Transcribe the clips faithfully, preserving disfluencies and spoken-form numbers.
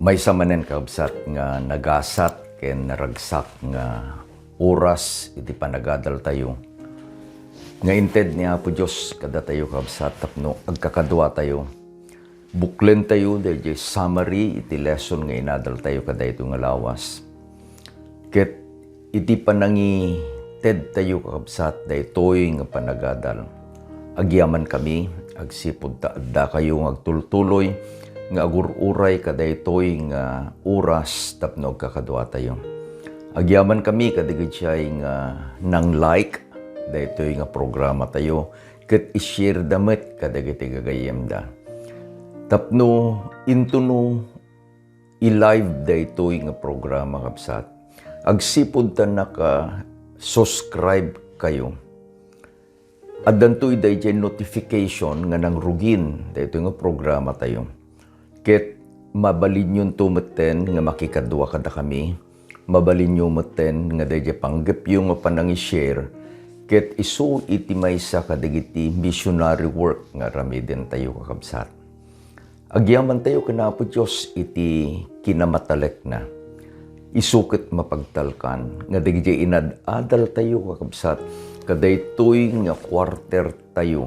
Maysa manen, kakabsat, nga nagasat ken naragsak nga oras iti panagadaltayo nga inted ni Apo Dios kadatayo, kakabsat, tapno agkakaduatayo. Buklentayo daydiay summary iti lesson nga inadaltayo kadaytoy nga lawas. Ket iti panangitedtayo, kakabsat, daytoy nga panagadal, agyamankami agsipud ta addakayo nga agtultuloy nga agur-uray kadaytoy nga oras tapno agkakaduatayo. Agyamankami kadagiti nga nang-like daytoy nga programatayo ket i-share da met kadagiti gagayyemda. Tapno intono i-live daytoy nga programa, kabsat, agsipud ta naka-subscribe kayo, addanto daydiay notification nga nangrugin daytoy nga programatayo. Ket mabalinyonto metten nga makikadua kadakami. Mabalinyo metten nga daydiay panggepyo nga panangi-share ket isu iti maysa kadagiti missionary work nga aramidentayo, kakabsat. Agyamantayo ken Apo Dios iti kinamatalekna. Isu ket mapagtalkan nga dagiti inad-adaltayo, kakabsat, kadaytoy nga quarter tayo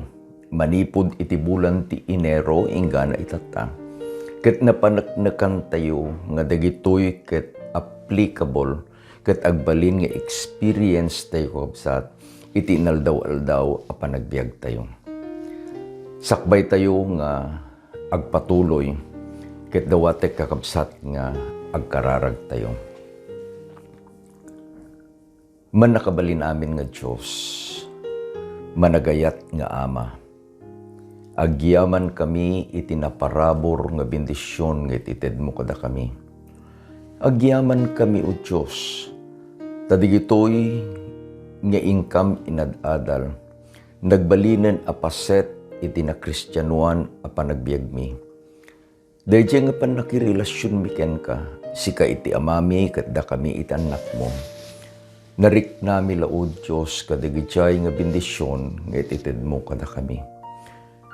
manipud iti bulan ti Enero inggana itatta. Ket napaneknekantayo nga dagitoy ket applicable ket agbalin nga experience tayo, kakabsat, iti inaldaw-aldaw a panagbiagtayo. Sakbaytayo nga agpatuloy ket dawatek, kakabsat, nga agkararagtayo. Mannakabalin amin nga Dios, managayat nga Ama, agyamankami iti naparabur nga bendision nga itedmo kadakami. Agyamankami, O Dios, ta digitoy nga inkam inad-adal, nagbalinen a paset iti nakristianoan a panagbiagmi. Daydiay nga pannakirelasionmi kenka, sika iti amami ket dakami iti annakmo. Nariknami la, O Dios, kadagiti nga bendision nga itedmo kadakami.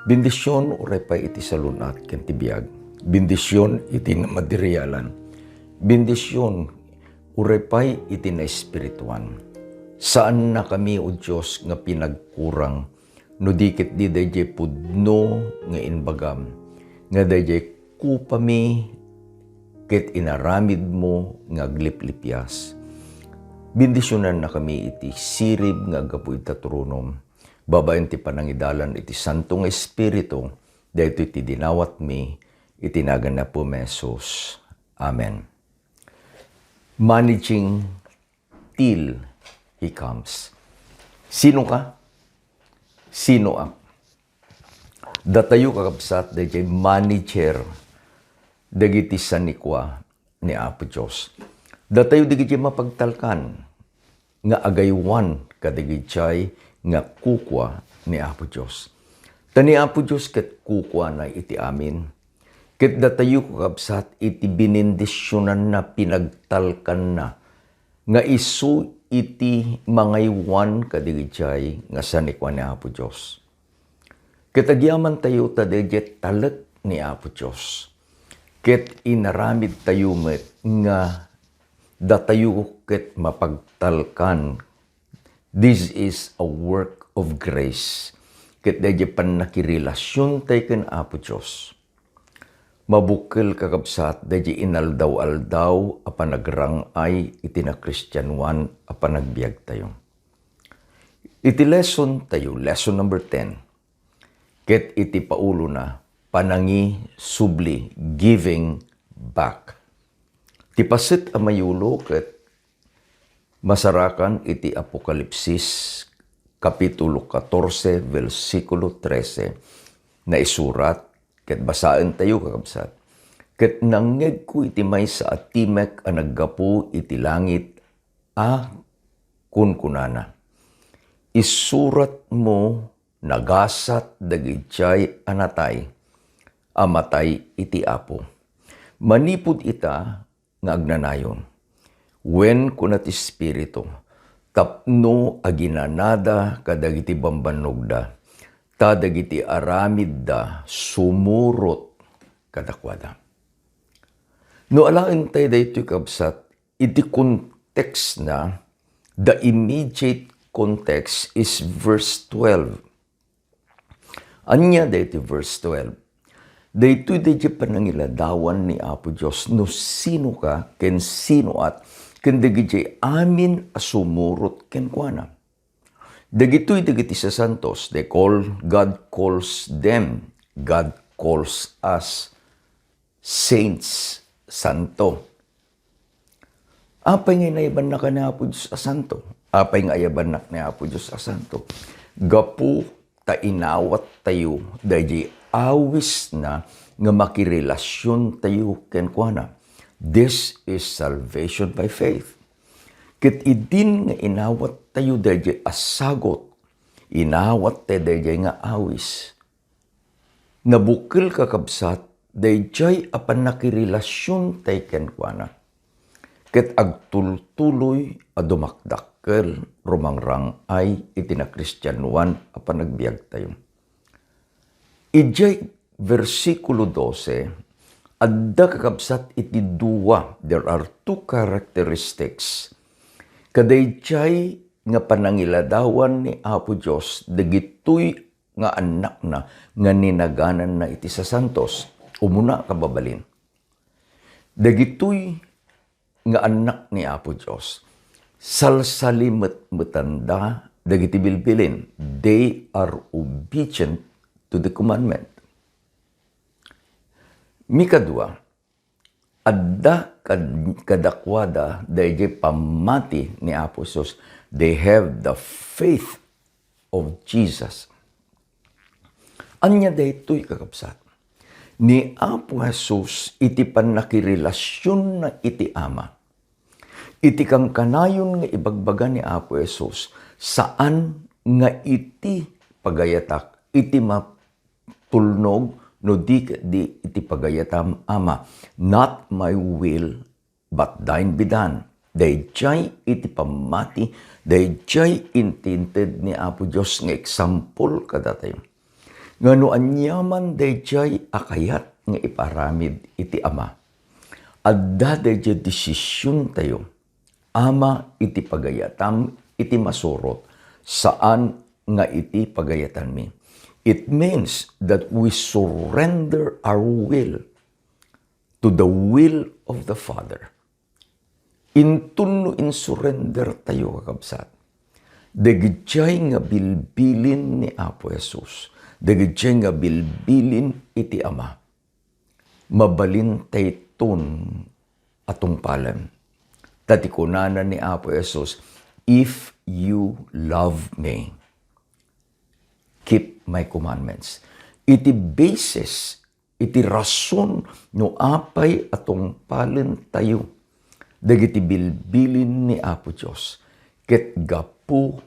Bendision uray pay iti salun-at ken ti biag. Bendision iti namaterialan. Bendision uray pay iti naespirituan. Saannakami, O Dios, nga pinagkurang no di ketdi daydiay pudno nga imbagam, nga daydiay kupami ket inaramidmo nga agliplipias. Bendisionannakami iti sirib nga aggapu ita tronom, babaen ti panangidalan iti Santo nga Espiritu, daytoy ti dinawatmi iti nagan ni Apomi Jesus. Amen. Managing till he comes. Sino ka? Sino ak? Datayo, kakabsat, daydiay manager dagiti sanikua ni Apo Dios. Datayo dagiti mapagtalkan nga agaywan kadagiti nga kukua ni Apo Dios. Ta ni Apo Dios ket kukuana iti amin. Ket datayo, kakabsat, iti binindisionanna, pinagtalkanna, nga isu iti mangaywan kadagiti nga sanikua ni Apo Dios. Ket agyamantayo ta daydiay talek ni Apo Dios. Ket inaramidtayo met nga datayo ket mapagtalkan. This is a work of grace. Ket daydiay pannakirelasiontayo ken Apo Dios, mabukkel, kakabsat, daydiay inaldaw-aldaw a panagrang-ay iti nakristianoan a panagbiagtayo. Iti lesson tayo, lesson number ten, ket iti paulona, panangisubli, giving back. Ti paset a mayulo ket masarakan iti Apokalipsis, Kapitulo katorse, bersikulo trese, naisurat, ket basaentayo, kakabsat. Ket nangngegko iti maysa a timek a naggapu iti langit a kunkunana, "Isuratmo, nagasat dagiti a natay a matay iti Apo. Manipud ita nga agnanayon." Wen kuna ti Espiritu, tapno aginanada kadagiti bambannogda, ta dagiti aramidda sumurot kadakuada. No alaentayo daytoy, kabsat, iti context na, the immediate context is verse twelve. Ania daytoy verse twelve? Daytoy daydiay panangiladawan ni Apo Dios no sinoka ken sinoat ken dagidiay amin a sumurot kenkuana. Dagitoy dagiti sasantos, they call, God calls them, God calls us saints, santo. Apay nga inayabannak ni Apo Dios a santo? Apay nga ayabannak ni Apo Dios a santo? Gapu ta inawattayo daydiay awisna nga makirelasiontayo kenkuana. This is salvation by faith. Ket idin nga inawattayo daydiay a sagut, inawattayo daydiay nga awis. Nabukel, kakabsat, daydiay a pannakirelasiontay kenkuana, ket agtultuloy a dumakdakkel, rumangrang-ay iti nakristianoan a panagbiagtayo. Idiay bersikulo dose, adda, kakabsat, iti dua, there are two characteristics, kadaydiay nga panangiladawan ni Apo Dios dagitoy nga annakna nga ninagananna iti sasantos. Umuna, kababalin, dagitoy nga annak ni Apo Dios, salsalimetmetanda dagiti bilbilin. They are obedient to the commandment. Mikadua, adda kad-, kadakuada daydiay pammati ni Apo Jesus. They have the faith of Jesus. Ania daytoy, kakabsat? Ni Apo Jesus iti pannakirelasionna iti Ama. Iti kankanayon nga ibagbaga ni Apo Jesus, saan nga iti pagayatak, iti ma-, tulnog, no di, di iti pagayatam, Ama. Not my will, but thine be done. Daydiay iti pammati, daydiay inted ni Apo Dios nga example kadatayo. Nga no aniaman daydiay a kayat nga iparamid iti Ama, adda daydiay desisiontayo. Ama, iti pagayatam iti masurot, saan nga iti pagayatanmi. It means that we surrender our will to the will of the Father. Inton no insurrender tayo, kakabsat, dagidiay nga bilbilin ni Apo Jesus, dagidiay nga bilbilin iti Ama, mabalin tayton a tungpalen. Ta ti kunana ni Apo Jesus, "If you love me, keep my commandments." Iti basis, iti rason no apay a tungpalentayo dagiti bilbilin ni Apo Dios, ket gapu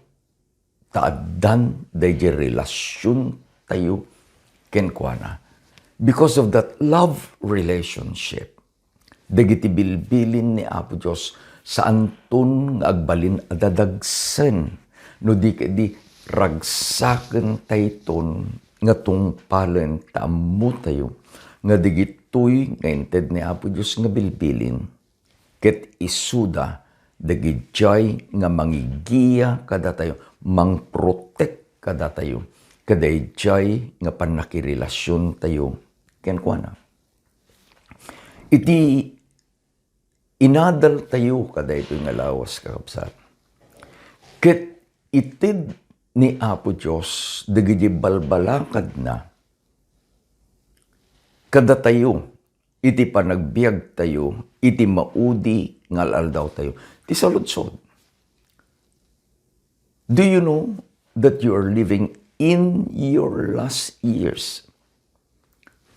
ta addan daydiay relasiontayo kenkuana. Because of that love relationship, dagiti bilbilin ni Apo Dios, saanton nga agbalin a dadagsen, no di ket di ragsakentayton nga tungpalen ta ammotayo nga dagitoy nga inted ni Apo Dios nga bilbilin, ket isuda dagidiay nga mangigiya kadatayo, mangprotek kadatayo, kadaydiay nga pannakirelasiontayo kenkuana. Iti inadaltayo kadaytoy nga lawas, kakabsat, ket ited ni Apo Dios dagiti balbalakadna kadatayo iti panagbiagtayo iti maudi nga al-aldawtayo. Ti saludsod, do you know that you are living in your last years?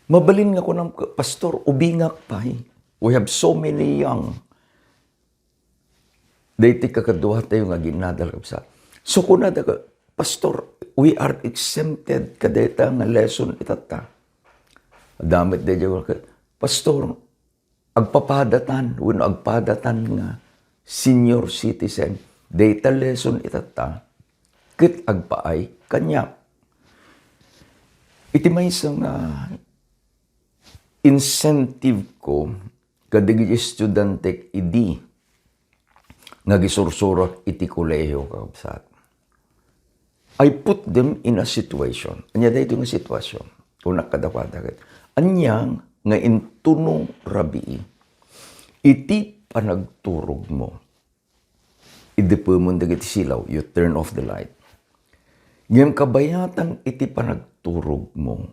Mabalin nga kunam, "Pastor, ubingak pay. We have so many young." Daytoy kakaduatayo nga aginnadal, kabsat. So, kunada, "Pastor, we are exempted kadayta nga lesson itatta." Adda met daydiay, "Pastor, agpapadatan wenno agpadatan nga senior citizen dayta lesson itatta ket agpaay kaniak." Iti maysa nga incentive ko kadagiti estudiantek idi nga agisursurak iti kolehio, kakabsat. I put them in a situation. Ania daytoy nga sitwasyon? Kunak kadakuada ket, ania nga intono rabii iti panagturogmo? Idipemon dagiti silaw, you turn off the light. Ngem kabayatan iti panagturogmo,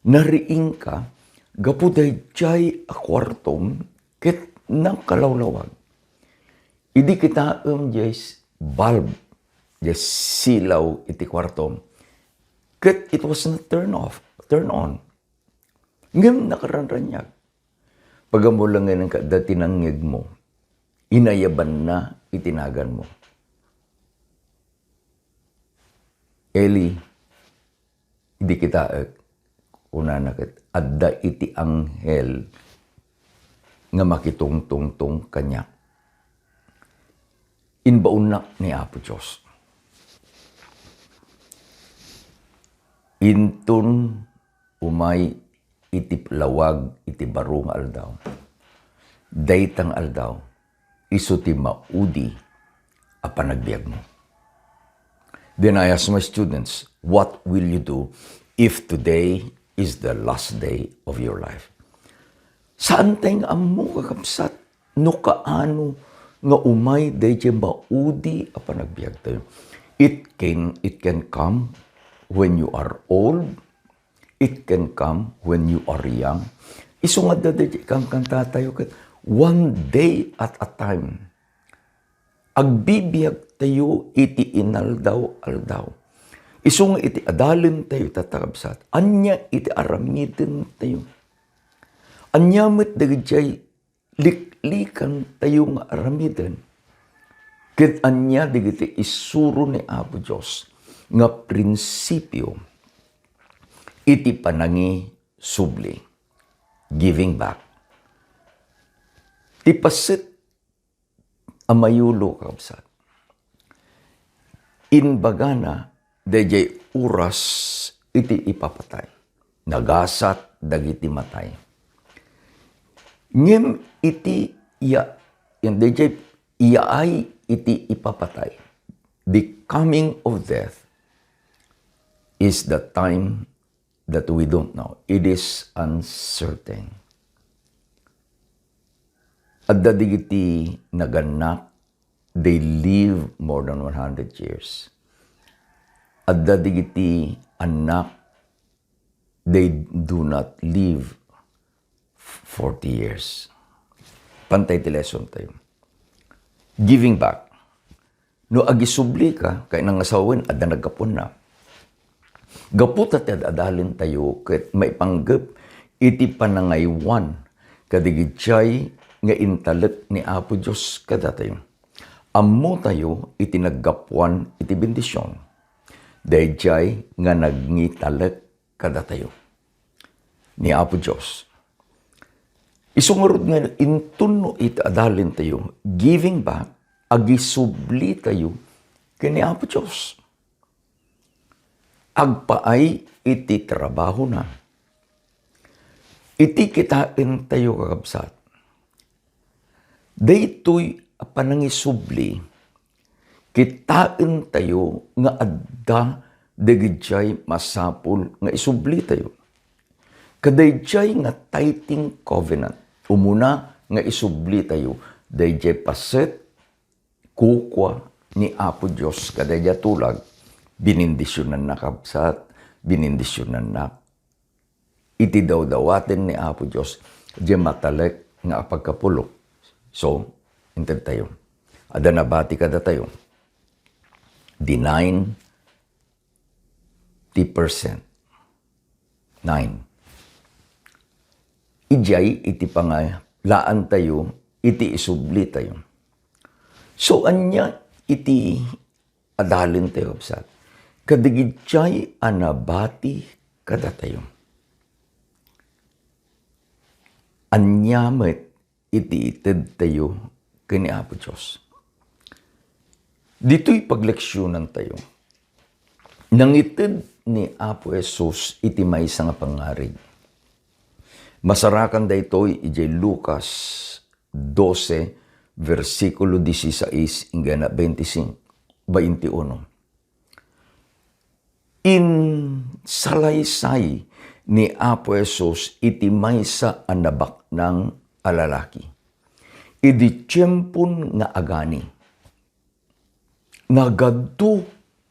nariingka gapu daydiay a kuartom ket nakalawlawag. Idi kitaem diay s-, bulb, diay silaw iti kuartom, ket it was not turn off, turn on. Ngem nakaranraniag. Pag-ammo laeng nga adda ti nangngegmo, inayabanna iti naganmo. Eli, idi kitaek, kunana ket, adda iti anghel nga makitungtungtong kaniak. Imbaonnak ni Apo Dios. Inton umay iti lawag iti baro nga aldaw, dayta nga aldaw, isu ti maudi a panagbiagmo. Then I ask my students, "What will you do if today is the last day of your life?" Saantay nga ammo, kakabsat, no kaano nga umay daydiay maudi a panagbiagtayo. It can, it can come when you are old, it can come when you are young. Isu nga adda daydiay kankantatayo ket, one day at a time. Agbibiagtayo iti inaldaw-aldaw. Isu nga iti adalentayo, kakabsat, ania iti aramidentayo? Ania met dagiti liklikantayo nga aramiden? Ket ania dagiti isuro ni Apo Dios nga prinsipio iti panangisubli, giving back? Ti paset a mayulo, kakabsat, imbagana daydiay oras iti ipapatay. Nagasat dagiti matay. Ngem iti iya-, yan, daydiay iyaay iti ipapatay, the coming of death is the time that we don't know. It is uncertain. Adda dagiti nagannak, they live more than one hundred years. Adda dagiti annak, they do not live forty years. Pantay ti lesson tayo. Giving back. No agisubli ka, kay nangasawen, adda naggapuanna. Gapu ta ti ad-adalen tayo ket maipanggep iti panangaywan kadagiti nga intalek ni Apo Dios kadatayo. Ammo tayo iti naggapuan iti bendision daydiay nga nangitalek kadatayo ni Apo Dios. Isu ngarud nga inton no iti adalen tayo, giving back, agisubli tayo ken ni Apo Dios. Agpaay iti trabahona. Iti kitaen tayo, kakabsat, daytoy a panangisubli, kitaen tayo nga adda dagijay masapul nga isubli tayo. Kadayjay nga tithing covenant, umuna nga isubli tayo, dayjay paset, kukua ni Apo Dios kadayjay tulag, binindisionannak, kabsat, binindisionannak. Iti dawdawaten ni Apo Dios, diay matalek nga apagkapulok. So, inted tayo. Adda nabati kadatayo. Di nine, ti percent. Nine. Idiay iti pangalaan tayo, iti isubli tayo. So, ania iti adalen tayo, kabsat? Kadagijay a nabati kadatayo. Ania met iti ited tayo ken ni Apo Dios? Ditoy pagleksionan tayo, nangited ni Apo Jesus iti maysa nga pangngarig. Masarakan daytoy idiay Lucas doce, bersikulo dieciséis inggana veinticinco, veintiuno. Insalaysay ni Apo Jesus iti maysa a nabaknang a lalaki. Idi tiempon nga agani, nagadto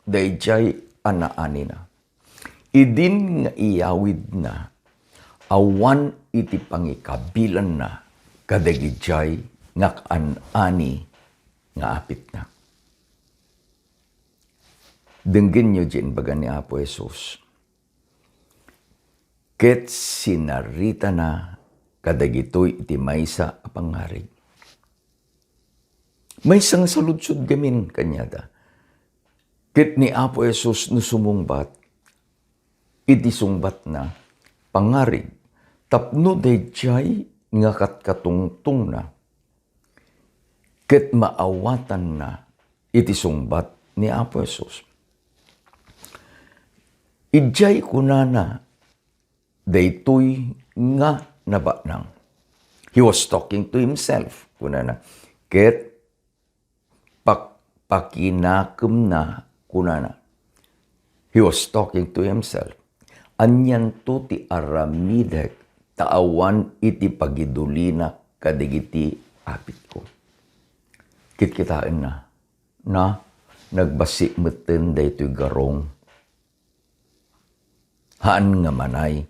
daydiay a naanina. Idin nga iyawidna, awan iti pangikabilanna kadagidiay nga kaan-ani nga apitna. Denggenyo diay imbaga ni Apo Jesus. Ket sinaritana kadagitoy iti maysa a pangngarig. Maysa nga saludsod gamin kaniada. Ket ni Apo Jesus no sumungbat, iti sungbatna, pangngarig, tapno daydiay nga katkatungtongna, ket maawatanna iti sungbat ni Apo Jesus. Idiay kunana daytoy nga nabaknang. He was talking to himself, kunana. Ket pak-, pakinakemna, kunana. He was talking to himself. Anianto ti aramidek ta awan iti pagidulina kadagiti apitko? Kitkitaenna, na, nagbassit metten daytoy garong. Haan nga manay,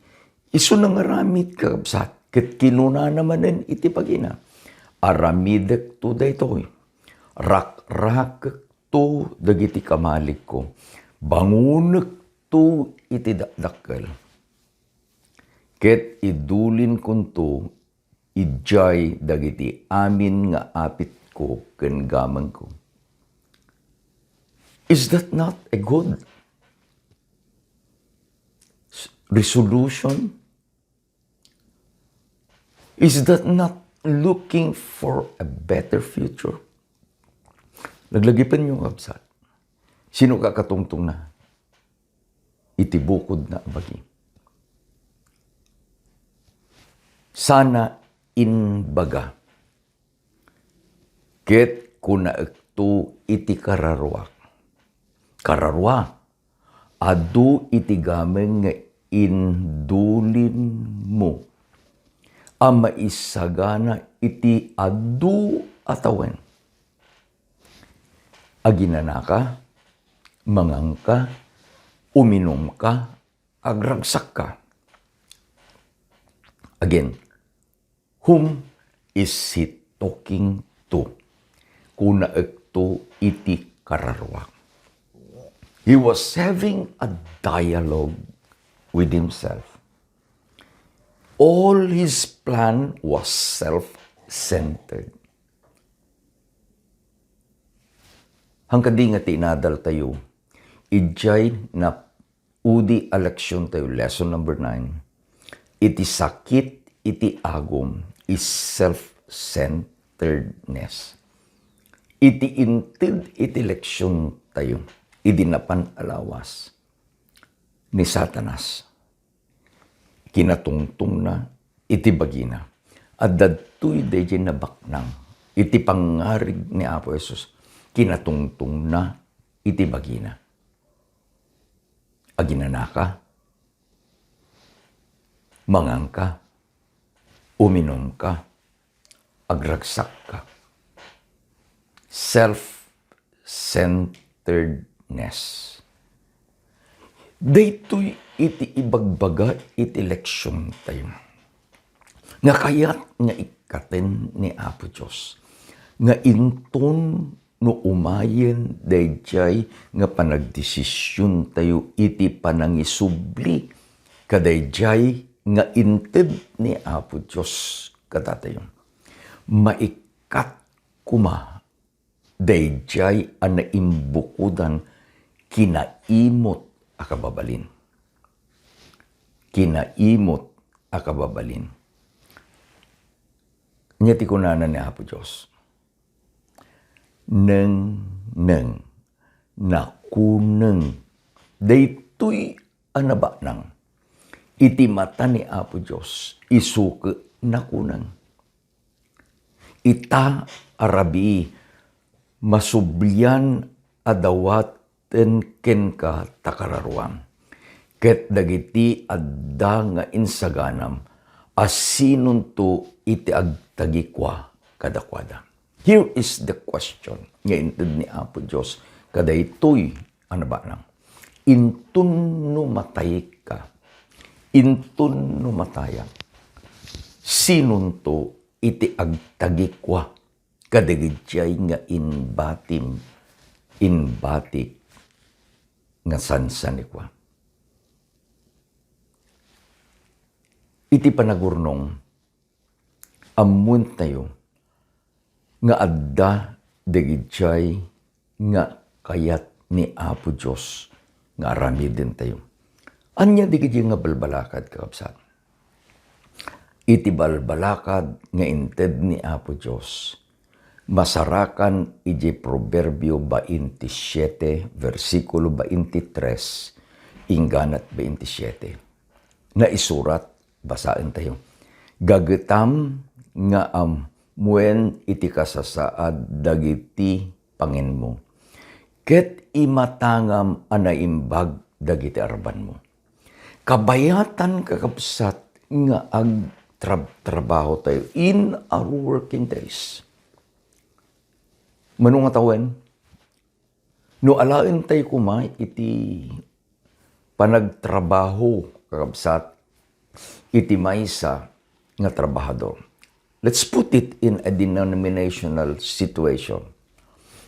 isu nangaramid, kakabsat, ket kinunana manen iti bagina, "Aramidekto daytoy, rakrakekto dagiti kamaligko, bangonekto iti dakdakkel, ket idulinkonto idiay dagiti amin nga apitko ken gamengko." Is that not a good s-, resolution? Is that not looking for a better future? Laglagipenyo, kabsat. Sino ka katungtongna iti bukodna a bagi? Sana imbaga, ket kunaekto iti kararuak. Kararua, adu iti gameng nga indulinmo a maisagana iti adu a tawen. Aginanaka, manganka, uminumka, agragsakka. Again, whom is he talking to? Kunaekto iti kararuak. He was having a dialogue with himself. All his plan was self-centered. Hangkadi nga ti inadal tayo, idiay na udi a leksion tayo, lesson number nine, iti sakit iti agum is self-centeredness. Iti inted iti leksion tayo, idi napan a lawas ni Satanas, kinatungtongna iti bagina. Adda daytoy daydiay nabaknang iti pangngarig ni Apo Jesus, kinatungtongna iti bagina. Aginanaka, manganka, uminumka, agragsakka. Self-centeredness. Daytoy iti ibagbaga iti leksion tayo nga kayat nga ikkaten ni Apo Dios nga inton no umayen daydiay nga panagdesision tayo iti panangisubli kadaydiay nga inted ni Apo Dios kadatayo. Maikkat koma daydiay a naimbukodan kinaimot a kababalin. Kinaimot a kababalin. Ania ti kunana ni Apo Dios? Nengneng, nakuneng, daytoy a nabaknang. iti mata ni Apo Dios, isu ket nakunang. Ita a rabii, masublian a dawaten kenka ta kararuam. Ket dagiti adda nga insaganam, a sinonto iti agtagikua kadakuada? Here is the question nga inted ni Apo Dios kadaytoy a nabanag. Inton no matayka, inton no matayak, sinonto iti agtagikua kadagiti nga imbatim, imbatik nga sansanikua? Iti panagurnong, ammoentayo nga adda dagiti nga kayat ni Apo Dios nga aramidentayo. Ania dagiti nga balbalakad, kakabsat? Iti balbalakad nga inted ni Apo Dios, masarakan iti Proverbio baintisiete, bersikulo baintitres, ingganat baintisiete. Naisurat, basaentayo, "Gagetam nga ammuen iti kasasaad dagiti pangenmo, ket imatangam a naimbag dagiti arbanmo." Kabayatan, kakabsat, nga agtrab-, trabaho tayo in our working days. Mano nga tawen, no alaentayo koma iti panagtrabaho, kakabsat, iti maysa nga trabahador. Let's put it in a denominational situation.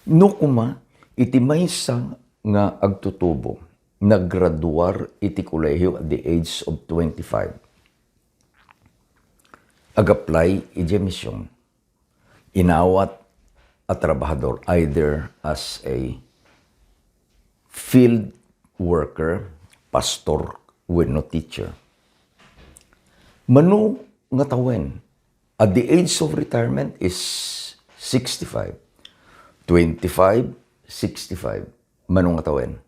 No koma, iti maysa nga agtutubo, naggraduar iti kolehio at the age of twenty-five. Ag-apply iti mission. Inawat a trabahador, either as a field worker, pastor, wenno teacher. Mano nga tawen, at the age of retirement is sixty-five. Twenty-five, sixty-five. Mano nga tawen?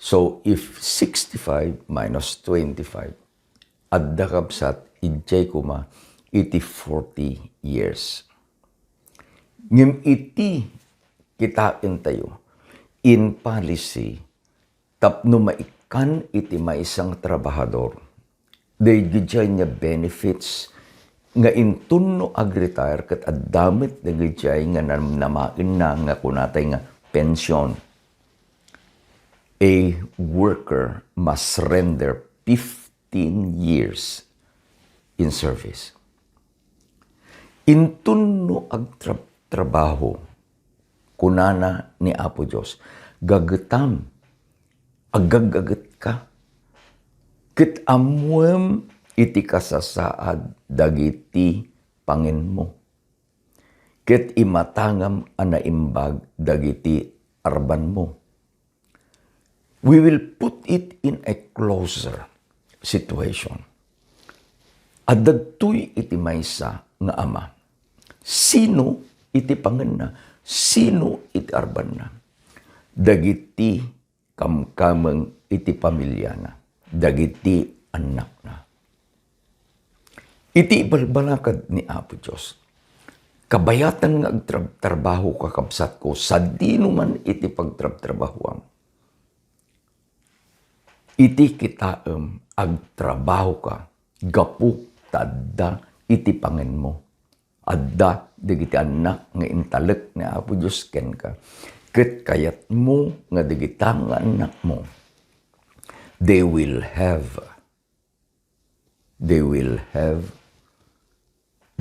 So, if sixty-five minus twenty-five, adda, kabsat, idiay koma iti forty years. Ngem iti kitaentayo in policy tapno maikkan iti maysa nga trabahador, daydiay nga benefits nga inton no ag-retire ket adda met daydiay nga namnamaenna nga kunatay nga pension. A worker must render fifteen years in service. Inton no agtrab-, trabaho, kunana ni Apo Dios, "Gagetam, agagagetka, ket ammoem iti kasasaad dagiti pangenmo, ket imatangam a naimbag dagiti arbanmo." We will put it in a closer situation. Adda daytoy iti maysa nga ama. Sino iti pangenna? Sino iti arbanna? Dagiti kamkameng iti pamiliana, dagiti annakna. Iti ibalbalakad ni Apo Dios, kabayatan nga agtrab-, trabaho, kakabsatko, sadino man iti pagtrabtrabahoam. Iti kitaem, agtrabahoka gapu ta adda iti pangenmo. Adda dagiti annak nga intalek ni Apo Dios kenka. Ket kayatmo nga dagita nga annakmo, they will have, they will have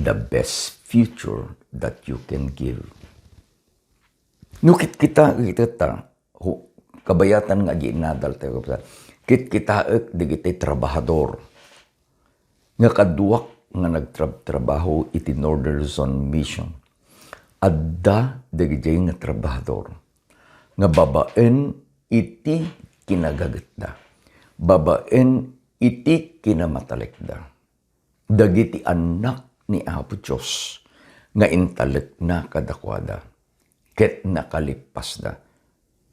the best future that you can give. No kitkita, kita ta, ho, kabayatan nga aginadal tayo, kabsat. Kitkitaek dagiti trabahador nga kaduak nga nagtrab-, trabaho iti Northern Luzon Mission. Adda dagiti nga trabahador nga babaen iti kinagagetda, babaen iti kinamatalekda, dagiti annak ni Apo Dios nga intalekna kadakuada ket nakalippasda.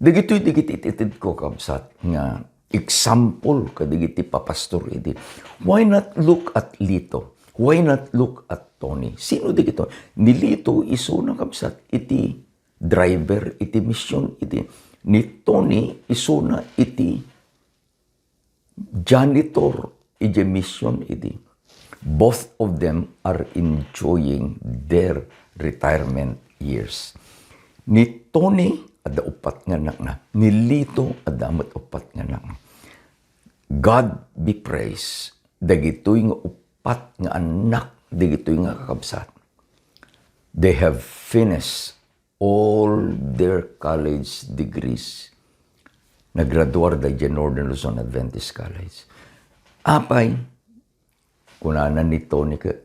Dagitoy dagiti itedko, kabsat, nga example kadagiti papastor idi. Why not look at Lito? Why not look at Tony? Sino dagito? Ni Lito isuna, kabsat, iti driver iti mission idi. Ni Tony isuna iti janitor iti mission idi. Both of them are enjoying their retirement years. Ni Tony, adda uppat nga annakna. Ni Lito, adda met uppat nga annakna. God be praised. Dagitoy nga uppat nga annak, dagitoy nga kakabsat, they have finished all their college degrees. Naggraduar da idiay Northern Luzon Adventist College. Apay, kunana ni Tony ket,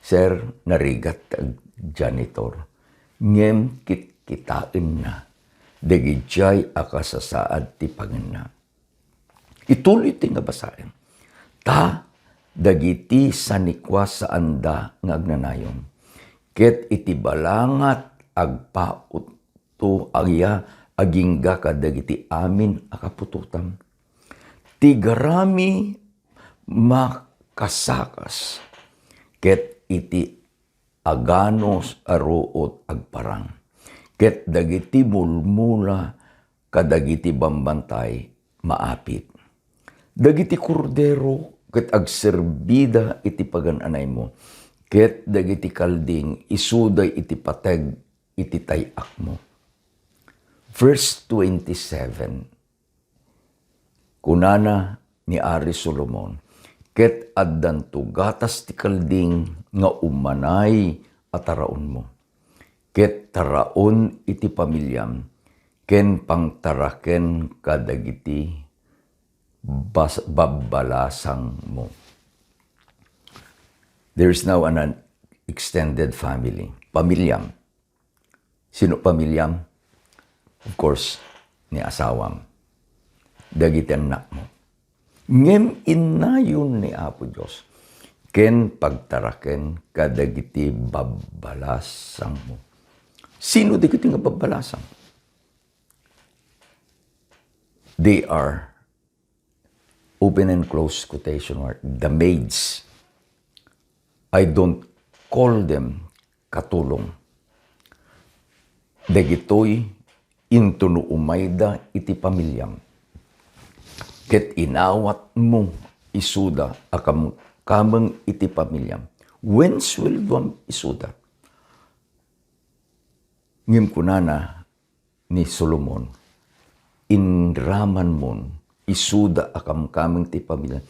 "Sir, narigat ti ag-, janitor. Ngem kitkitaenna dagidiay a kasasaad ti pangenna." Ituloy ti nga basaen. Ta dagiti sanikua saanda nga agnanayon, ket iti balangat agpautto aya agingga kadagiti amin a kaputotam. Ti garami makasakas, ket iti aganus a ruot agparang, ket dagiti mulmula kadagiti bambantay maapit. Dagiti kordero ket agserbida iti pagan-anaymo, ket dagiti kalding isuda iti pateg iti tay-akmo. Verse twenty-seven. Kunana ni Ari Solomon, "Ket addanto gatas ti kalding nga ummanay a taraonmo, ket taraon iti pamiliam ken pangtaraken kadagiti bas-, babbalasangmo." There's now an, an extended family. Pamiliam. Sino pamiliam? Of course, ni asawam. Dagiti annakmo. Ngem innayon ni Apo Dios ken pagtaraken kadagiti babbalasangmo. Sino dagiti nga babbalasang? They are, open and close quotation mark, the maids. I don't call them katulong. Dagitoy intono umayda iti pamiliam. Ket inawatmo isuda a kamkameng iti pamiliam. Wen sueldoam isuda. Ngem kunana ni Solomon, "Inramanmon isuda a kamkameng ti pamiliam."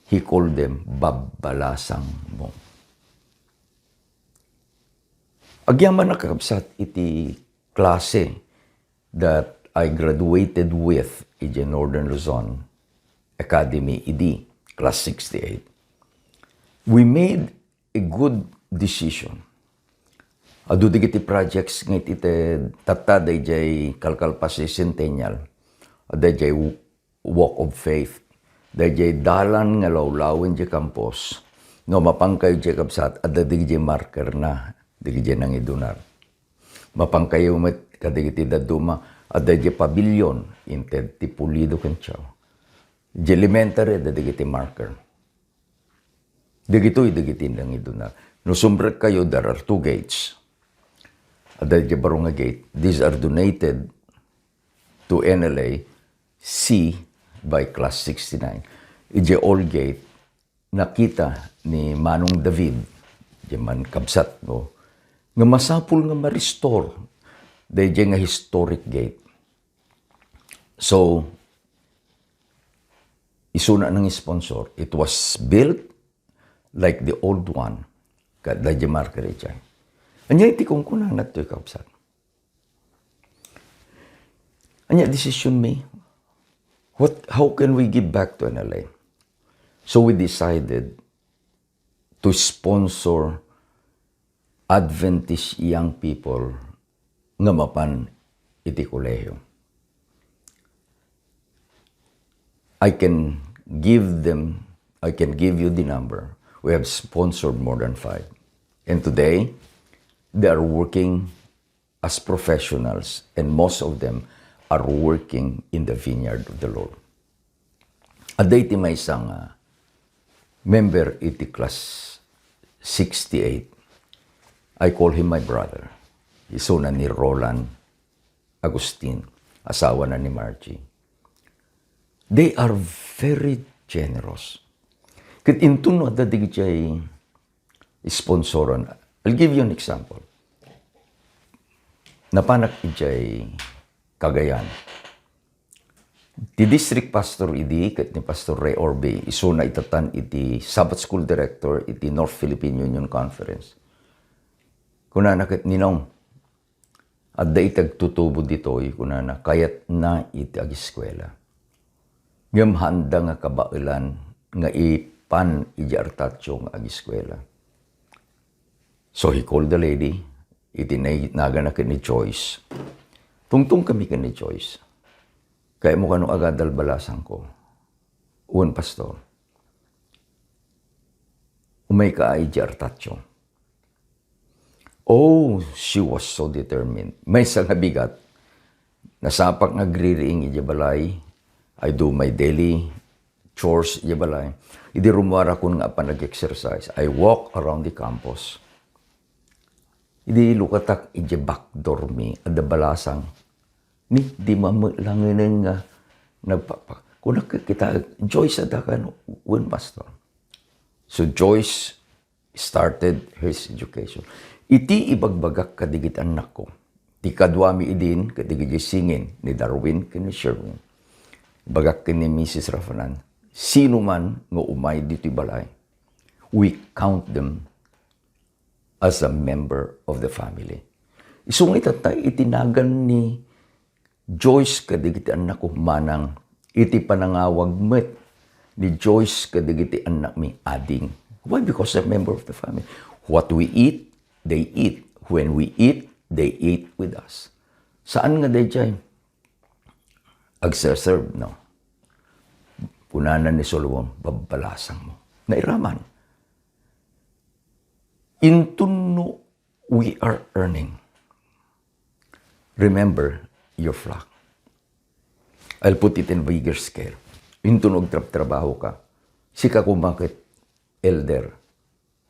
He called them babbalasangmo. Agyaman a kakabsat iti klase that I graduated with iti Northern Luzon Academy idi, class sixty-eight. We made a good decision. Adu dagiti projects nga iti te-, tatta daydiay kalkalpas ti Centennial, daydiay Walk of Faith, daydiay dalan nga lawlawen diay campus. No mapankayo diay kabsat, adda dagiti marker na, dagiti nangidunar. Mapankayo met kadagiti dadduma, adda diay pavilion, inted ti Pulido ken Tiao. Diay elementary, adda dagiti marker. Dagitoy dagiti nangidunar. No sumrekkayo, there are two gates. Adda diay baro nga gate. These are donated to N L A C by Class sixty-nine. Idiay old gate, nakita ni Manong David, diay man kabsatmo, nga masapul nga ma-restore daydiay nga historic gate. So, isuna nang-sponsor. It was built like the old one. Ket daydiay marker idiay. Ania iti kunkunana ditoy, kabsat? Ania decision mi? What, how can we give back to N L A? So we decided to sponsor Adventist young people nga mapan iti kolehiyo. I can give them, I can give you the number. We have sponsored more than five. And today, they are working as professionals, and most of them are working in the vineyard of the Lord. Adda iti maysa nga member iti class sixty-eight. I call him my brother. Isuna ni Roland Agustin, asawa na ni Margie. They are very generous. Ket inton no adda dagiti sponsoran, I'll give you an example. Napanak idiay Cagayan. Ti district pastor idi ket ni Pastor Ray Orbe, isuna itatan iti Sabbath School Director iti North Philippine Union Conference. Kunana ket, "Ninong, adda iti agtutubo ditoy," kunana, "kayatna iti agiskuela. Ngem haanda nga kabaelan nga ipan iti artatio nga agiskuela." So he called the lady, iti nay-, nagana ken ni Joyce. Tungtong kami ken ni Joyce. Kayatmo kano agadal balasangko? Wen, Pastor. Umayka iti artatio. Oh, she was so determined. Maysa nga bigat. Nasapak nga agririing iti balay. I do my daily chores iti balay. Idi rummuarakon nga apan nag-exercise, I walk around the campus. Idi lukatak iti back door mi, adda balasang. Ni, di mamelangen nga nagpapa-, kunak kita, "Joyce, adda kano?" "Wen, Pastor." So Joyce started his education. Iti ibagbagak kadagiti annakko, ti kaduami idin ket dagiti singin ni Darwin ken ni Sherwin. Ibagak ken ni Missus Rafanan, sino man nga umay ditoy balay, we count them as a member of the family. Isu nga itatta iti nagan ni Joyce kadagiti annakko, manang iti panangawag met ni Joyce kadagiti annakmi, ading. Why? Because they're member of the family. What we eat, they eat. When we eat, they eat with us. Saan nga daydiay agserserb, no? Kunana ni Solomon, "Babbalasangmo." Nairaman. Inton no we are earning, remember your flock. I'll put it in bigger scale. Inton no agtrabtrabaho ka, sika koma ket elder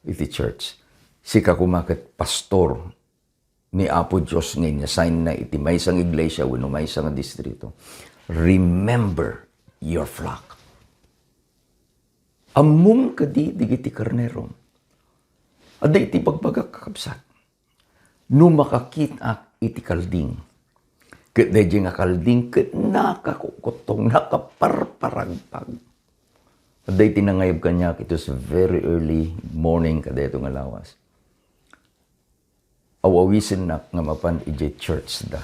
iti church, sika koma ket pastor ni Apo Dios nga inassign na iti maysa nga iglesia wenno maysa nga distrito, remember your flock. Ammom kadi dagiti karnerom? Adda iti ibagbagak, kakabsat. No makakitak iti kalding, ket daydiay nga kalding ket nakakukuttong, nakaparparagpag. Adda iti nangayab kaniak, it was very early morning kadayto nga lawas. Aw-awisennak nga mapan idiay church da.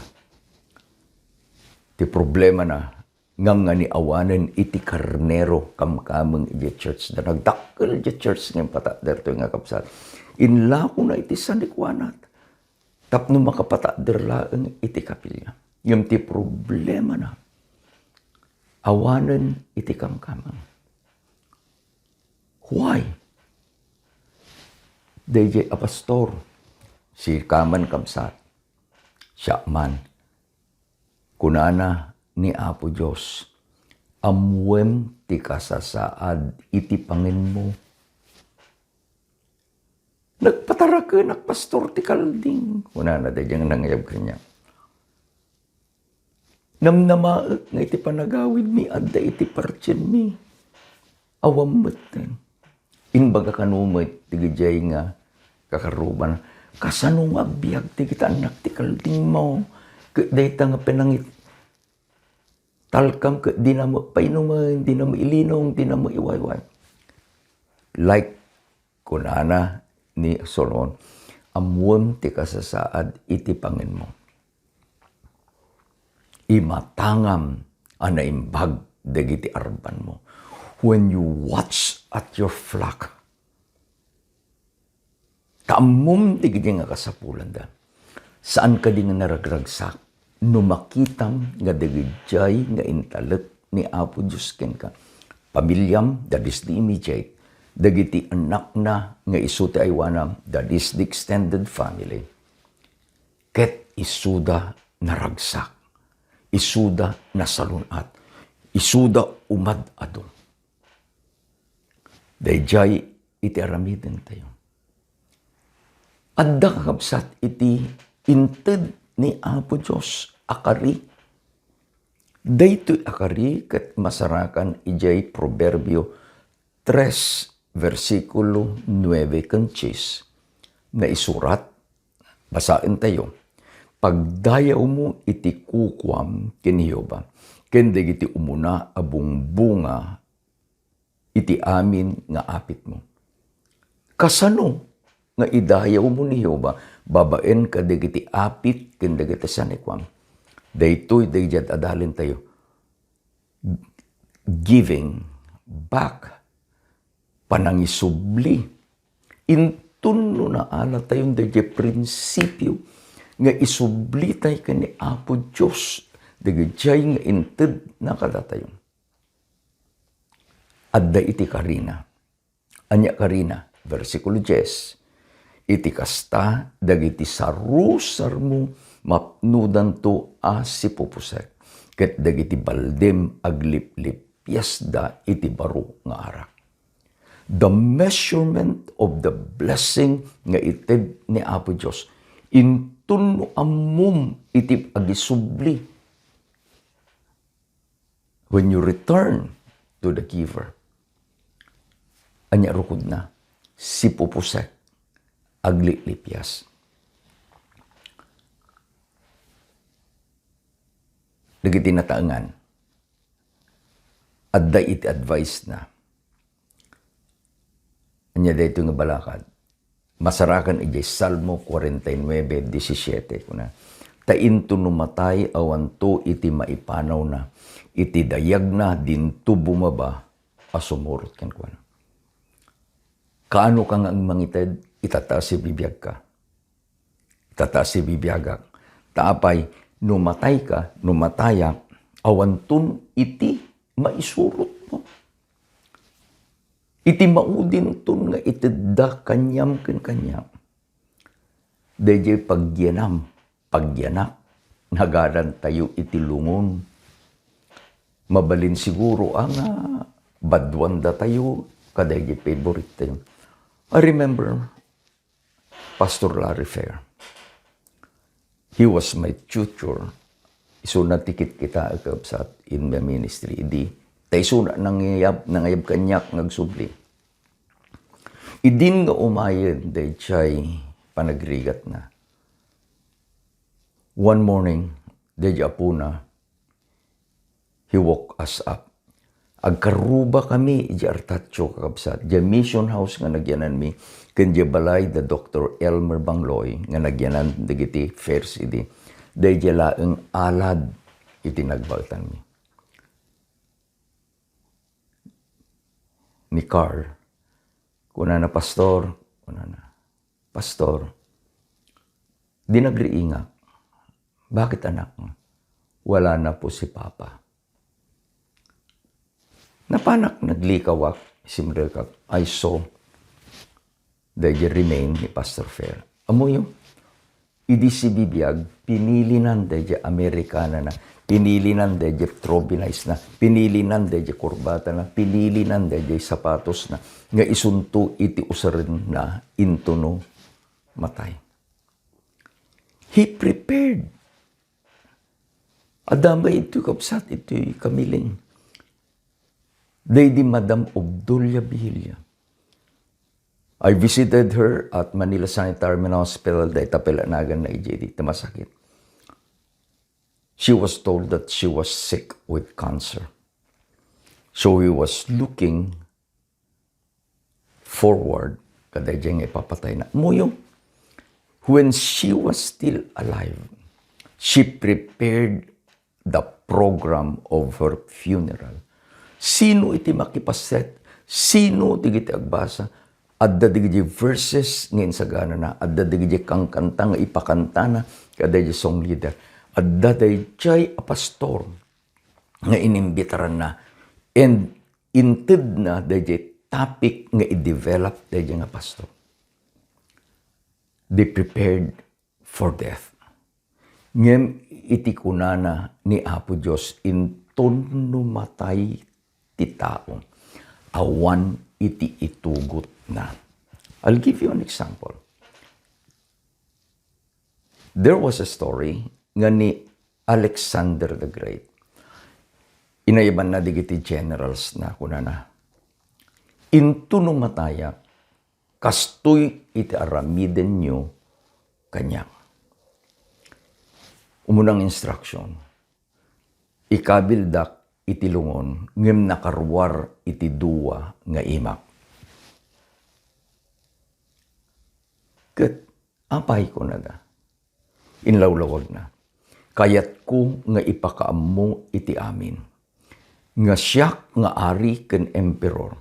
Ti problemana, ngangnganiawanen iti karnero kamkameng idiay church da. Nagdakkel idiay church nga impatadder toy nga kabsat. Inlakona iti sanikuanat tapno makapatadder laeng iti kapilya. Ngem ti problemana, awanen iti kamkameng. Why? Daydiay a pastor, sika man, kabsat, siak man, kunana ni Apo Dios, "Ammoem ti kasasaad iti pangenmo." "Nagpatarakenak, pastor, ti kalding," kunana daydiay nga nangayab kaniak. "Namnamaek nga iti panagawidmi, adda iti partienmi. Awan metten." Imbaga kano met dagijay nga kakarruban, "Kasano nga agbiag dagiti annak ti kaldingmo? Ket dayta nga pinangit-, talkam ket dina met painumen, dina met ilinong, dina met iwayway." Like kunana ni Solomon, "Ammoem ti kasasaad iti pangenmo. Imatangam a naimbag dagiti arbanmo." When you watch at your flock, ta ammom dagiti nga kasapulanda. Saan kadi nga naragragsak no makitam nga dagijay nga intalek ni Apo Dios kenka? Pamiliam, that is the immediate. Dagiti annakna nga isu ti aywanam, that is the extended family. Ket isuda naragsak, isuda nasalun-at, isuda umad-adu. Daydiay iti aramidentayo. Adda, kakabsat, iti inted ni Apo Dios a kari. Daytoy a kari ket masarakan idiay Proverbio tres, bersikulo nuebe ken dies. Naisurat, basaentayo, "Pagdayawmo iti kukuam ken ni Jehovah, ken dagiti umuna a bungbunga iti amin nga apitmo." Kasano nga idayawmo ni Jehovah babaen kadagiti apit ken dagiti sanikuam? Daytoy daydiay adalentayo. Giving back, panangisubli. Inton no naalatayon daydiay prinsipio nga isublitay ken ni Apo Dios dagiti nga intedna kadatayo. Adda iti karina. Ania karina? Bersikulo dies, "Iti kasta, dagiti sarusarmo mapnodanto a sipupusek, ket dagiti baldem agliplipiasda iti baro nga arak." The measurement of the blessing nga ited ni Apo Dios, inton no ammom iti agisubli. When you return to the giver, ania rukodna? Sipupusek, agliplipias. Dagiti nataengan, adda iti advice na. Ania daytoy nga balakad? Masarakan idiay Salmo forty-nine diecisiete, kuna, "Ta inton no matay, awanto iti maipanawna, iti dayagna dinto bumaba a sumurot kenkuana." Kaano ka nga mangited? Itataas ti bibiagka. Itataas ti bibiagak. Ta apay, no matayka, no matayak, awanton iti maisurotmo. Iti maudinton nga itedda kaniam ken kaniak, daydiay pagyanam, pagyanak, nagadantayo iti lungon. Mabalin siguro a nga baduandatayo kadaydiay favorite tayo. I remember Pastor Larry Fair. He was my tutor. Isuna ti kitkita, kakabsat, in my ministry. Idi, ta isuna nangayab, nangayab kaniak nga agsubli. Idin nga umayen daydiay panagrigatna. One morning, daydiay apuna, he woke us up. Agkarrubakami idiay Artatio, kakabsat, diay mission house nga nagyananmi, ken diay balay da Doktor Elmer Bangloy nga nagyanan dagiti Fairs idi. Daydiay laeng alad iti nagbaltanmi. Ni Carl, kunana, "Pastor," kunana, "Pastor, di nagriingak." "Bakit, anak?" "Wala na po si Papa." Napanak, naglikawak, simrekak, I saw daydiay remain ni Pastor Fair. Ammoyo, idi sibibiag, pinilinan daydiay Amerikanana, pinilinan daydiay trophy nice na, pinilinan daydiay kurbatana, pinilinan daydiay sapatosna, nga isunto iti usarenna intono matay. He prepared. Adda met iti kabsat iti kamiling. Daydi Madam Obdulia Vijilla. I visited her at Manila Sanitarium and Hospital, dayta pay la naganna idiay di masakit. She was told that she was sick with cancer. So he was looking forward kadaydiay nga ipapatayna. Ammoyo, when she was still alive, she prepared the program of her funeral. Sino iti makipaset? Sino dagiti agbasa? Adda dagiti verses nga insaganana, adda dagiti kankanta nga ipakantana kadaydiay song leader. Adda daydiay a pastor nga inimbitaranna. And intedna daydiay topic nga i-develop daydiay nga pastor. They prepared for death. Ngem iti kunana ni Apo Dios, inton no matay ti tao, awan iti itugotna. I'll give you an example. There was a story nga ni Alexander the Great. Inayabanna dagiti generals na, kunana, "Intono matayak, kastoy iti aramidenyo kaniak." Umunang instruction, ikabildak iti lungon, ngem nakaruar iti dua nga imak. Ket apay, kunada, inlawlawagna, "Kayatko nga ipakaammo iti amin nga siak nga ari ken emperor,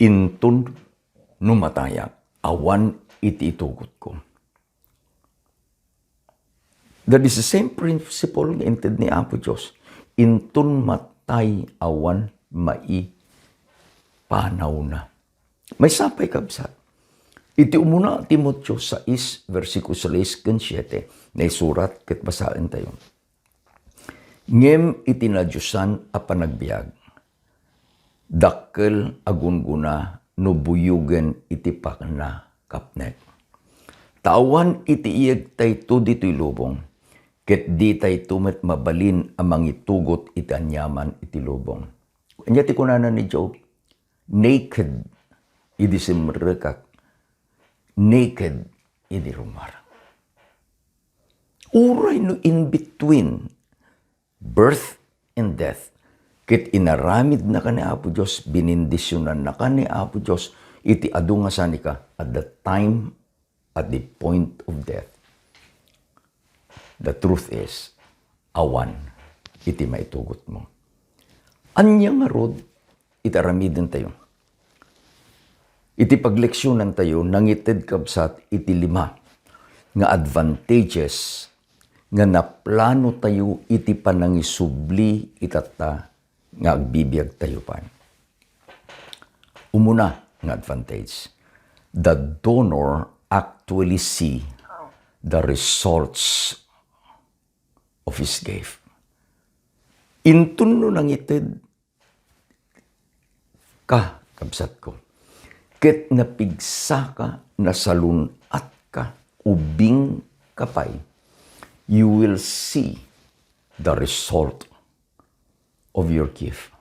inton no matayak, awan iti itugotko." That is the same principle nga inted ni Apo Dios. Inton matay, awan maipanawna. Maysa pay, kabsat. Iti umuna a Timoteo sais, bersikulo sais ken siete, naisurat ket basaentayo. Ngem iti nadiosan a panagbiag, dakkel a gunggona no buyogen iti pannakapnek. Ta awan iti iyegtayto ditoy lubong, ket ditayto met mabalin a mangitugot iti aniaman iti lubong. Ania ti kunana ni Job? "Naked idi simrekak, naked idi rumarang." Uray no in between birth and death, ket inaramidnaka ni Apo Dios, binindisionannaka ni Apo Dios iti adu nga sanika at the time, at the point of death. The truth is, awan iti maitugotmo. Ania ngarud iti aramidentayo? Iti pagleksionantayo, nangited, kabsat, iti lima nga advantages nga naplanotayo iti panangisubli itatta nga agbibiagtayo pay. Umuna nga advantage, the donor actually see the results of his gift. Inton no nangited ka, kabsatko, ket napigsaka, nasalun-atka, ubingka pay, you will see the result of your gift.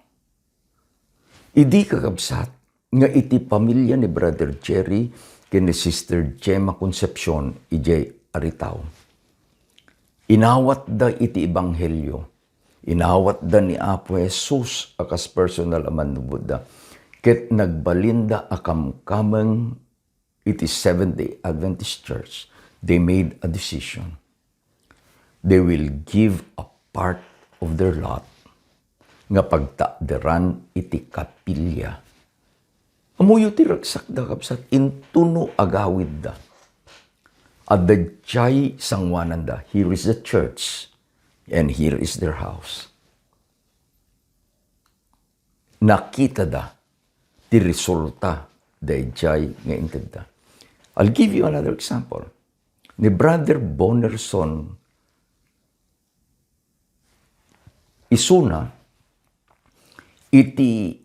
Idi, kakabsat, nga iti pamilya ni Brother Jerry ken ni Sister Gemma Concepcion idiay Aritao, inawatda iti ebanghelio, inawatda ni Apo Jesus a kas personal a mannubotda, ket nagbalinda a kamkameng iti Seventh-day Adventist Church, they made a decision. They will give a part of their lot nga pagtakderan iti kapilya. Ammoyo ti ragsakda, kabsat, inton no agawidda. Adda diay sanguananda, here is the church, and here is their house. Nakitada ti resulta daydiay nga intedda. I'll give you another example. Ni Brother Bonerson, isuna iti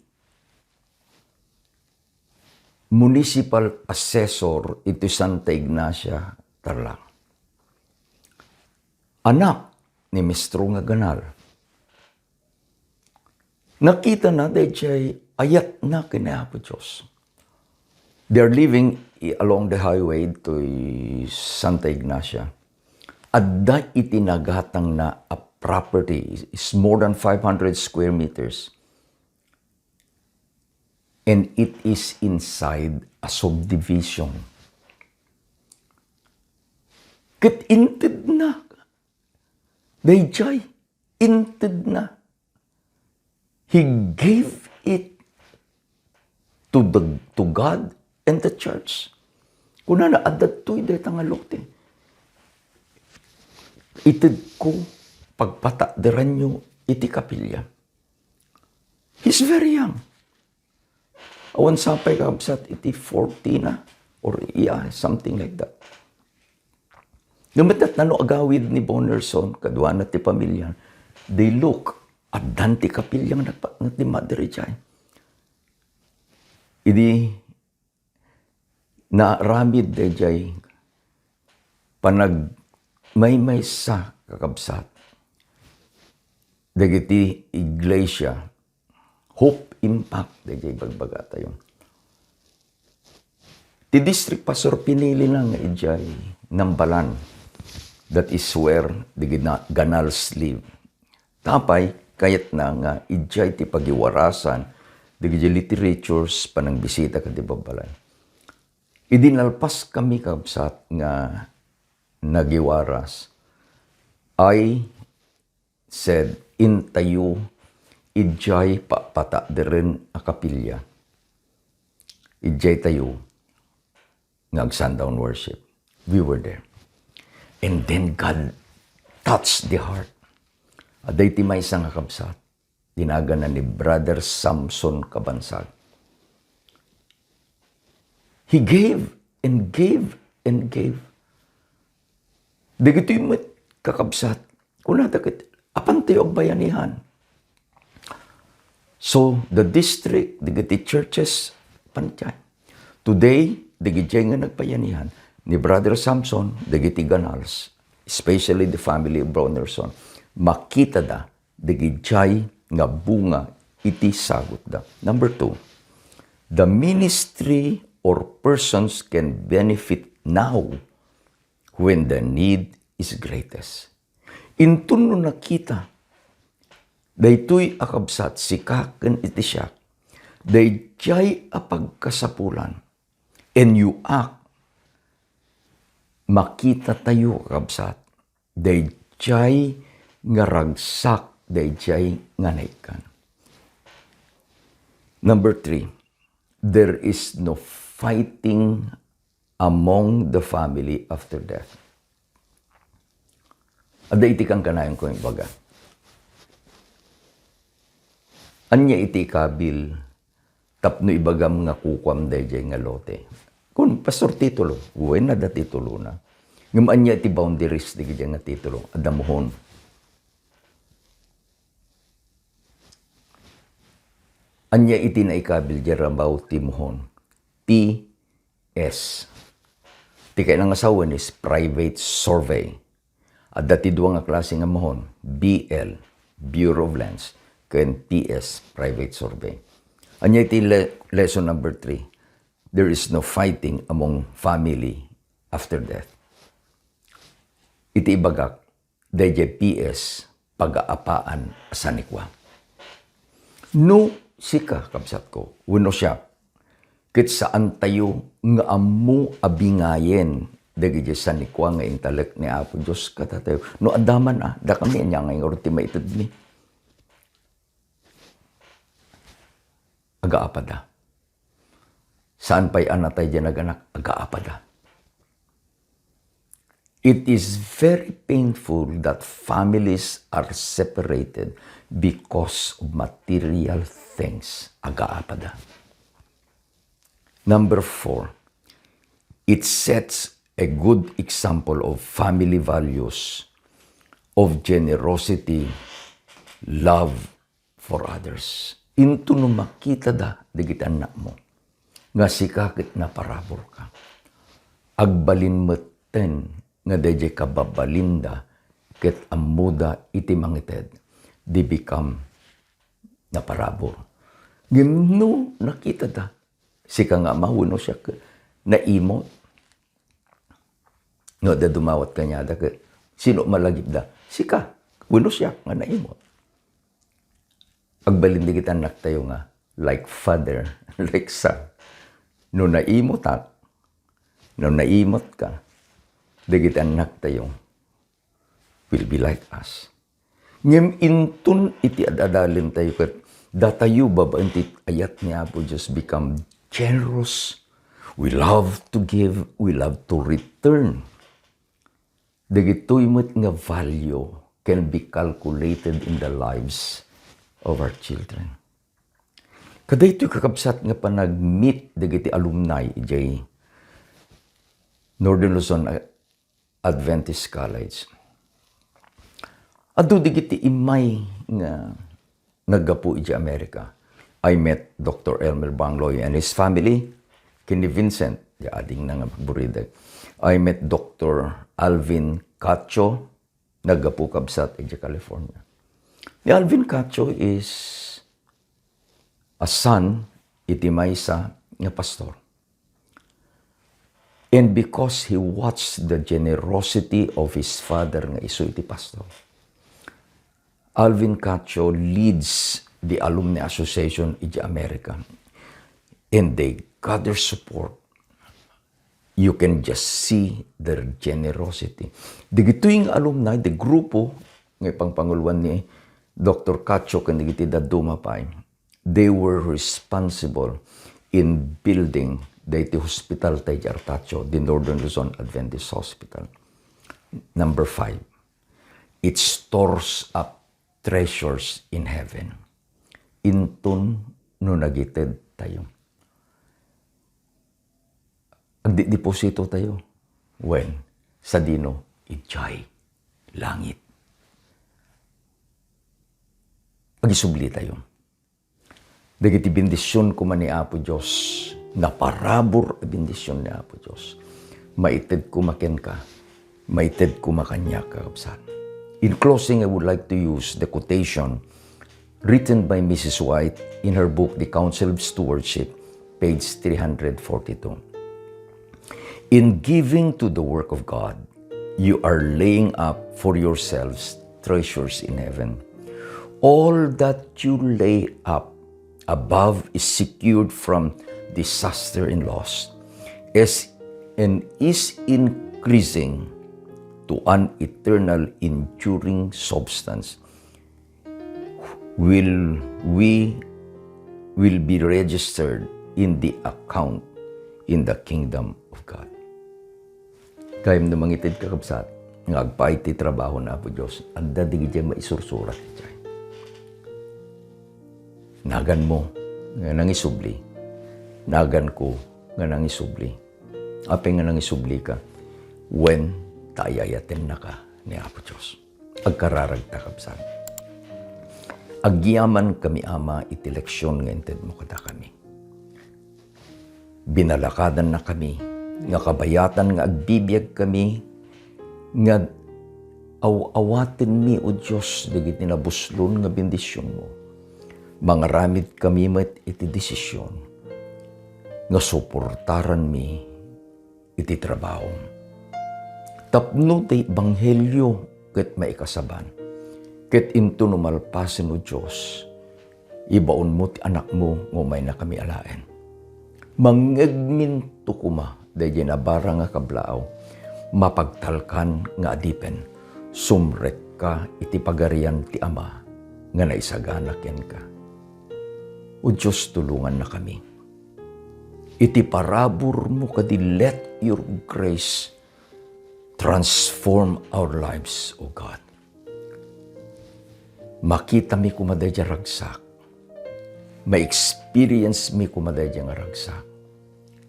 municipal assessor iti Santa Ignacia, Tarlac. Anak ni Mistro nga Ganal. Nakitana daydiay ayatna ken ni Apo Dios. They are living i-, along the highway to Santa Ignacia. Adda iti nagatangna a property is more than five hundred square meters. And it is inside a subdivision. Ket intedna, daydiay, intedna. He gave it to the, to God and the church. Kunana, "Adda dayta nga lote. Itedko, pagpatakderanyo iti kapilya." He's very young. Awan sapay, kabsat, iti forty na, or, yeah, something like that. No met no agawid ni Bonerson, kaduana ti pamilya, they look, addan ti kapilya nga nagpa-, nga dimma diridiay. Idi naaramid dayjay panagmaymaysa, kakabsat, dagiti iglesia, Hope Impact, dayjay bagbagatayo. Ti district pastor pinilina nga idiay Nambalan. That is where the Gana-, Ganals live. Tapay, kayatna nga idiay ti pagiwarasan dagiti literatures, panangbisita kadagiti babbalay. Idi nalpas kami, kabsat, nga nagiwaras, I said, "Intayo idiay papataderen a kapilya. Idiay tayo nga ag-sundown worship." We were there. And then God touched the heart. Adda iti maysa nga kabsat, dinagana ni Brother Samson Kabansag. He gave and gave and gave. Dagitoy met, kakabsat, kunada ket, apantayo agbayanihan. So, the district, dagiti churches, pantiay. Today, dagiti nga nagbayanihan, ni Brother Samson, dagiti Ganals, especially the family of Bronerson, makitada dagiti nga bunga iti sagutda. Number two, the ministry or persons can benefit now when the need is greatest. Inton no nakita daytoy a kabsat, sika ken iti siak, daydiay a pagkasapulan, and you act, makita tayo, kabsat, daydiay nga ragsak, daydiay nga naikkan. Number three, there is no fighting among the family after death. Adda iti kankanayon ko ibaga. Ania iti ikabil tapno ibagam nga kukuam daydiay nga lote? Kun, Pastor, titulo. Wen, adda titulona. Ngem ania iti boundaries dagiti nga titulo? Adda mohon. Ania iti naikabil diay rabaw ti mohon? P S. Ti kayatna nga sawen is private survey. Adda ti dua nga klase nga mohon, B L, Bureau of Lands, ken P S, private survey. Ania iti le-, lesson number three? There is no fighting among family after death. Iti ibagak, daydiay P S, pagaapaan a sanikua. No sika, kabsatko, wenno siak, ket saantayo nga ammo a bingayen dagiti sanikua nga intalek ni Apo Dios kadatayo. No adda man a, dakami, ania ngay ngarud ti maitedmi? Agaapada. Saan pay a natay diay naganak, agaapada. It is very painful that families are separated because of material things. Agaapada. Number four, it sets a good example of family values of generosity, love for others. Inton no makitada dagiti annakmo nga sika ket naparaburka, agbalin metten nga daydiay kababalinda ket ammoda iti mangited, they become naparabur. Ngem no nakitada, sika nga ama wenno siak, naimot. No adda dumawat kaniada ket sino malagipda? Sika wenno siak nga naimot. Agbalin dagiti annaktayo nga like father, like son. No naimotak, no naimotka, dagiti annaktayo will be like us. Ngem inton iti ad-adalentayo ket datayo babaen ti ayat ni Apo Dios become generous. We love to give, we love to return. Dagitoy met nga value can be calculated in the lives of our children. Kadaytoy kakabsat nga panagmeet dagiti alumni idiay Northern Luzon Adventist College. Adu dagiti immay nga naggapu idiay Amerika. I met Doctor Elmer Bangloy and his family. Ken ni Vincent, ya adingna nga buridek. I met Doctor Alvin Cacho, naggapu kabsat idiay California. Ni Alvin Cacho is a son iti maysa nga pastor. And because he watched the generosity of his father nga isu iti pastor, Alvin Cacho leads the Alumni Association idiay America. And they gather support. You can just see their generosity. Dagitoy nga alumni, the grupo nga ipangpanguloan ni Doctor Cacho ken dagiti dadduma pay, they were responsible in building daytoy hospital ta idiay Artacho, the Northern Luzon Adventist Hospital. Number five, it stores up treasures in heaven. Inton no nagited tayo, agdideposito tayo. Wen, sadino? Idiay langit. Agisubli tayo. Dagiti bendision koma ni Apo Dios, naparabur a bendision ni Apo Dios. Maited koma kenka, maited koma kaniak, kakabsat. In closing, I would like to use the quotation written by Missus White in her book, The Counsel of Stewardship, page three hundred forty-two. In giving to the work of God, you are laying up for yourselves treasures in heaven. All that you lay up above is secured from disaster and loss, as, and is increasing to an eternal enduring substance, will we will be registered in the account in the kingdom of God. Gayyem no mangited, kakabsat, nga agpaay ti trabaho ni Apo Dios, adda dagiti maisursurat idiay. Naganmo nga nangisubli. Naganko nga nangisubli. Apay nga nangisubli ka? Wen, ta ay-ayatennaka ni Apo Dios. Agkararagta, kabsat. Agyamankami, Ama, iti leksion nga intedmo kadakami. Binalakadannakami nga kabayatan nga agbibiagkami nga aw-awatenmi, O Dios, dagiti nabuslon nga bendisionmo. Mangaramidkami met iti desisyon nga suportaranmi iti trabaho. Tapno ti ebanghelio ket maikasaban, ket inton no malpasen, O Dios, ibaonmo ti Anakmo nga umaynakami alaen. Mangngegminto koma daydiay nabara nga kablaaw, mapagtalkan nga adipen, sumrekka iti pagarian ti Ama nga naisagana kenka. O Dios, tulongannakami. Iti paraburmo kadi, let your grace transform our lives, O God. Makitami koma daydiay ragsak. Ma-experience mi koma daydiay nga ragsak.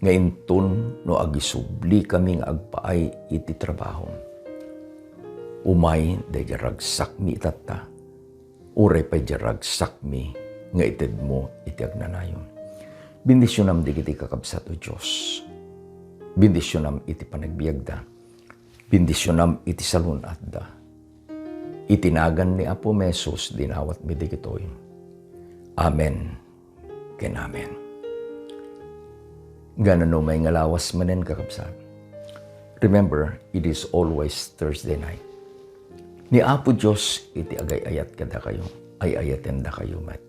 Nga inton no agisublikami nga agpaay iti trabaho, umay daydiay ragsakmi itatta. Uray pay diay ragsakmi nga itedmo iti agnanayon. Bendisionam dagiti kakabsat, O Dios. Bendisionam iti panagbiagda. Bendisionam iti salun-atda. Iti nagan ni Apo Jesus, dinawatmi dagitoy. Amen ken amen. Ganan no may nga lawas manen, kakabsat. Remember, it is always Thursday night. Ni Apo Dios iti agay-ayat kadakayo, ay-ayaten dakayo met.